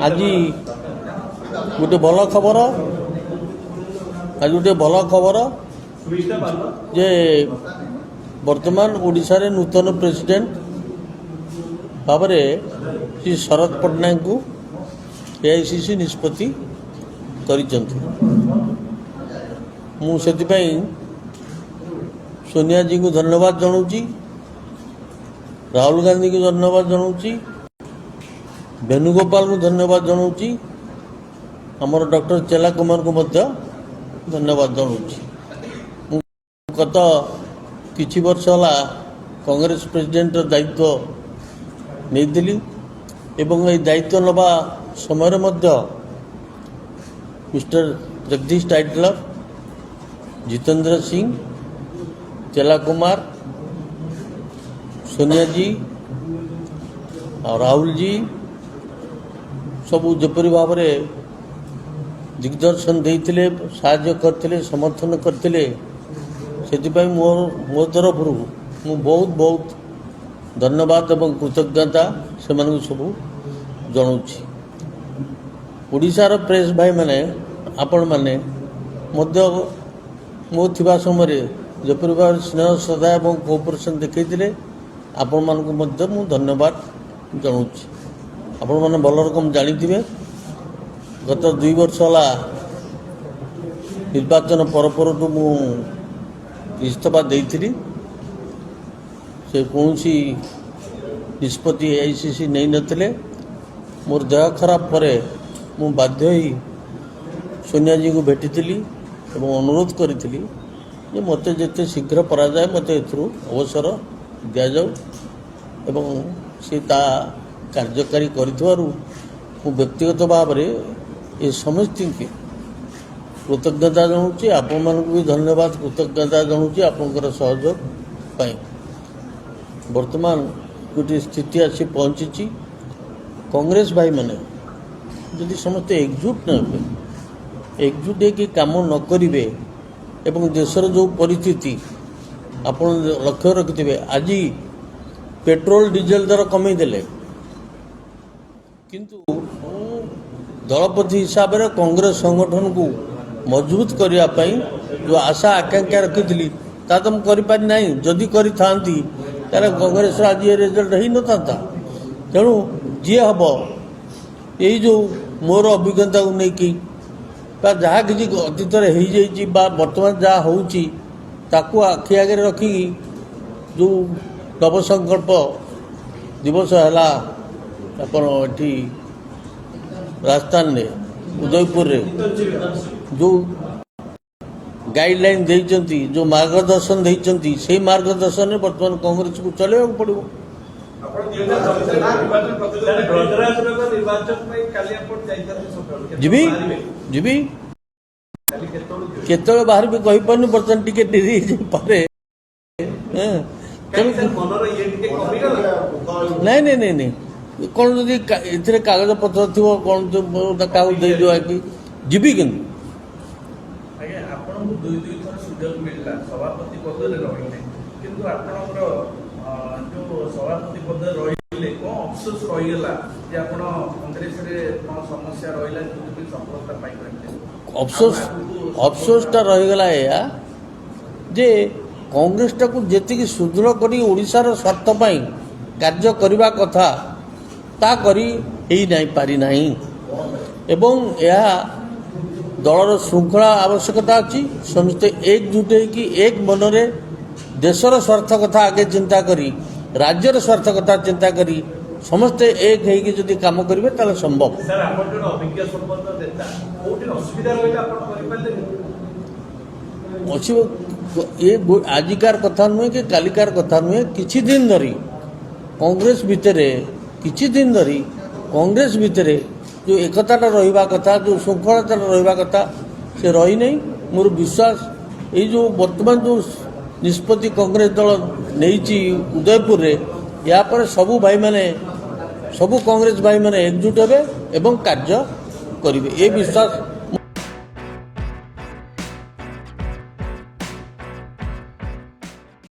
ଆଜି ଗୋଟେ ଭଲ ଖବର, ଆଜି ଗୋଟେ ଭଲ ଖବର ଯେ ବର୍ତ୍ତମାନ ଓଡ଼ିଶାରେ ନୂତନ ପ୍ରେସିଡେଣ୍ଟ ଭାବରେ ଶ୍ରୀ ଶରତ ପଟ୍ଟନାୟକଙ୍କୁ ଏଆଇସିସି ନିଷ୍ପତ୍ତି କରିଛନ୍ତି। ମୁଁ ସେଥିପାଇଁ ସୋନିଆଜୀଙ୍କୁ ଧନ୍ୟବାଦ ଜଣାଉଛି, ରାହୁଲ ଗାନ୍ଧୀଙ୍କୁ ଧନ୍ୟବାଦ ଜଣାଉଛି, ବେଣୁଗୋପାଳଙ୍କୁ ଧନ୍ୟବାଦ ଜଣାଉଛି, ଆମର ଡକ୍ଟର ଚେଲା କୁମାରଙ୍କୁ ମଧ୍ୟ ଧନ୍ୟବାଦ ଜଣାଉଛି। ମୁଁ ଗତ କିଛି ବର୍ଷ ହେଲା କଂଗ୍ରେସ ପ୍ରେସିଡେଣ୍ଟର ଦାୟିତ୍ୱ ନେଇଥିଲି ଏବଂ ଏହି ଦାୟିତ୍ୱ ନେବା ସମୟରେ ମଧ୍ୟ ମିଷ୍ଟର ଜଗଦୀଶ ଟାଇଟଲର, ଜିତେନ୍ଦ୍ର ସିଂ, ଚେଲା କୁମାର, ସୋନିଆଜୀ ଆଉ ରାହୁଲଜୀ ସବୁ ଯେପରି ଭାବରେ ଦିଗ୍ଦର୍ଶନ ଦେଇଥିଲେ, ସାହାଯ୍ୟ କରିଥିଲେ, ସମର୍ଥନ କରିଥିଲେ, ସେଥିପାଇଁ ମୋ ତରଫରୁ ମୁଁ ବହୁତ ବହୁତ ଧନ୍ୟବାଦ ଏବଂ କୃତଜ୍ଞତା ସେମାନଙ୍କୁ ସବୁ ଜଣାଉଛି। ଓଡ଼ିଶାର ପ୍ରେସ୍ ଭାଇମାନେ, ଆପଣମାନେ ମଧ୍ୟ ମୋ ଥିବା ସମୟରେ ଯେପରି ଭାବରେ ସ୍ନେହ, ଶ୍ରଦ୍ଧା ଏବଂ କୋଅପରେସନ୍ ଦେଖାଇଥିଲେ, ଆପଣମାନଙ୍କୁ ମଧ୍ୟ ମୁଁ ଧନ୍ୟବାଦ ଜଣାଉଛି। ଆପଣମାନେ ଭଲ ରକମ ଜାଣିଥିବେ, ଗତ 2 ବର୍ଷ ହେଲା ନିର୍ବାଚନ ପରପରଠୁ ମୁଁ ଇସ୍ତଫା ଦେଇଥିଲି। ସେ କୌଣସି ନିଷ୍ପତ୍ତି ଏଆଇସିସି ନେଇନଥିଲେ। ମୋର ଦେହ ଖରାପ ପରେ ମୁଁ ବାଧ୍ୟ ହୋଇ ସୋନିଆଜୀଙ୍କୁ ଭେଟିଥିଲି ଏବଂ ଅନୁରୋଧ କରିଥିଲି ଯେ ମୋତେ ଯେତେ ଶୀଘ୍ର କରାଯାଏ, ମୋତେ ଏଥିରୁ ଅବସର ଦିଆଯାଉ ଏବଂ ସେ ତା କାର୍ଯ୍ୟକାରୀ କରିଥିବାରୁ ମୁଁ ବ୍ୟକ୍ତିଗତ ଭାବରେ ଏ ସମସ୍ତଙ୍କୁ କୃତଜ୍ଞତା ଜଣାଉଛି। ଆପଣମାନଙ୍କୁ ବି ଧନ୍ୟବାଦ, କୃତଜ୍ଞତା ଜଣାଉଛି ଆପଣଙ୍କର ସହଯୋଗ ପାଇଁ। ବର୍ତ୍ତମାନ ଗୋଟିଏ ସ୍ଥିତି ଆସି ପହଞ୍ଚିଛି, କଂଗ୍ରେସ ଭାଇମାନେ ଯଦି ସମସ୍ତେ ଏକଜୁଟ ନ ହେବେ, ଏକଜୁଟ ହେଇକି କାମ ନ କରିବେ ଏବଂ ଦେଶର ଯେଉଁ ପରିସ୍ଥିତି ଆପଣ ଲକ୍ଷ୍ୟ ରଖିଥିବେ, ଆଜି ପେଟ୍ରୋଲ ଡିଜେଲ ଦର କମେଇ ଦେଲେ, କିନ୍ତୁ ମୁଁ ଦଳପତି ହିସାବରେ କଂଗ୍ରେସ ସଂଗଠନକୁ ମଜବୁତ କରିବା ପାଇଁ ଯେଉଁ ଆଶା ଆକାଂକ୍ଷା ରଖିଥିଲି, ତା ତ ମୁଁ କରିପାରି ନାହିଁ। ଯଦି କରିଥାନ୍ତି, ତାହେଲେ କଂଗ୍ରେସର ଆଜି ଏ ରେଜଲ୍ଟ ହେଇନଥାନ୍ତା। ତେଣୁ ଯିଏ ହେବ, ଏଇ ଯେଉଁ ମୋର ଅଭିଜ୍ଞତାକୁ ନେଇକି ବା ଯାହା କିଛି ଅତୀତରେ ହେଇଯାଇଛି ବା ବର୍ତ୍ତମାନ ଯାହା ହେଉଛି, ତାକୁ ଆଖି ଆଗରେ ରଖିକି ଯେଉଁ ନବସଂକଳ୍ପ ଦିବସ ହେଲା ଆପଣ ଏଠି ରାଜସ୍ଥାନରେ ଉଦୟପୁରରେ, ଯେଉଁ ଗାଇଡ଼ଲାଇନ୍ ଦେଇଛନ୍ତି, ଯେଉଁ ମାର୍ଗଦର୍ଶନ ଦେଇଛନ୍ତି, ସେଇ ମାର୍ଗଦର୍ଶନରେ ବର୍ତ୍ତମାନ କଂଗ୍ରେସକୁ ଚଲେଇବାକୁ ପଡ଼ିବ। ଆପଣ 2024ରେ ନିର୍ବାଚନ ପ୍ରତିଦ୍ୱନ୍ଦ୍ୱିତା ବ୍ରଜରାଜନଗର ନିର୍ବାଚନ ପାଇଁ କାଲି ଆପଣ ଯାଇଥାନ୍ତେ ସକାଳୁ। କେତେବେଳେ ଯିବି। ବାହାରିବେ? ଯିବି। କାଲି କେତେବେଳକୁ ଯିବେ? କେତେବେଳେ ବାହାରିବି କହିପାରୁନି, ବର୍ତ୍ତମାନ ଟିକେ ଡେରି ହେଇଯାଇପାରେ। ତେଣୁ କାହିଁକି ସାର୍, ମନର ଇଏ ଟିକେ କମିଗଲା? ନାଇଁ ନାଇଁ ନାଇଁ ନାଇଁ, କ'ଣ ଯଦି ଏଥିରେ କାଗଜପତ୍ର ଥିବ, କ'ଣ ତ କାହାକୁ ଦେଇଦେବା କି? ଯିବି କିନ୍ତୁ। ଆଜ୍ଞା, ଆପଣଙ୍କୁ ଦୁଇ ଦୁଇ ଥର ସୁଯୋଗ ମିଳିଲା, ସଭାପତି ପଦରେ ରହିଲେ, କିନ୍ତୁ ଆପଣଙ୍କର ଯୋଉ ସଭାପତି ପଦରେ ରହିଲେ, କଣ ଅଫସୋସ ରହିଗଲା ଯେ ଆପଣ କଂଗ୍ରେସରେ କଣ ସମସ୍ୟା ରହିଲା, ଯୋଉଥିପାଇଁ ସଫଳତା ପାଇପାରିଲେ? ଅଫସୋସଟା ରହିଗଲା ଏଇଆ ଯେ କଂଗ୍ରେସଟାକୁ ଯେତିକି ସୁଦୃଢ଼ କରି ଓଡ଼ିଶାର ସ୍ୱାର୍ଥ ପାଇଁ କାର୍ଯ୍ୟ କରିବା କଥା, ତା କରି ହେଇନାହିଁ, ପାରିନାହିଁ ଏବଂ ଏହା ଦଳର ଶୃଙ୍ଖଳା ଆବଶ୍ୟକତା ଅଛି। ସମସ୍ତେ ଏକଜୁଟ ହେଇକି ଏକ ମନରେ ଦେଶର ସ୍ୱାର୍ଥ କଥା ଆଗେ ଚିନ୍ତା କରି, ରାଜ୍ୟର ସ୍ୱାର୍ଥ କଥା ଚିନ୍ତା କରି, ସମସ୍ତେ ଏକ ହେଇକି ଯଦି କାମ କରିବେ, ତାହେଲେ ସମ୍ଭବ। ସାର୍, ଆପଣ ଜଣେ ଅଭିଜ୍ଞ ସମ୍ପନ୍ନ ନେତା, କୋଉଠି ଅସୁବିଧା ରହିଲା, ଆପଣ କରିପାରିଲେନି? ଅଛି। ଏ ଆଜିକାର କଥା ନୁହେଁ କି କାଲିକାର କଥା ନୁହେଁ। କିଛି ଦିନ ଧରି କଂଗ୍ରେସ ଭିତରେ, କିଛି ଦିନ ଧରି କଂଗ୍ରେସ ଭିତରେ ଯେଉଁ ଏକତାଟା ରହିବା କଥା, ଯେଉଁ ଶୃଙ୍ଖଳତାଟା ରହିବା କଥା, ସେ ରହିନାହିଁ। ମୋର ବିଶ୍ୱାସ, ଏଇ ଯେଉଁ ବର୍ତ୍ତମାନ ଯେଉଁ ନିଷ୍ପତ୍ତି କଂଗ୍ରେସ ଦଳ ନେଇଛି ଉଦୟପୁରରେ, ୟା ପରେ ସବୁ ଭାଇମାନେ, ସବୁ କଂଗ୍ରେସ ଭାଇମାନେ ଏକଜୁଟ ହେବେ ଏବଂ କାର୍ଯ୍ୟ କରିବେ, ଏ ବିଶ୍ୱାସ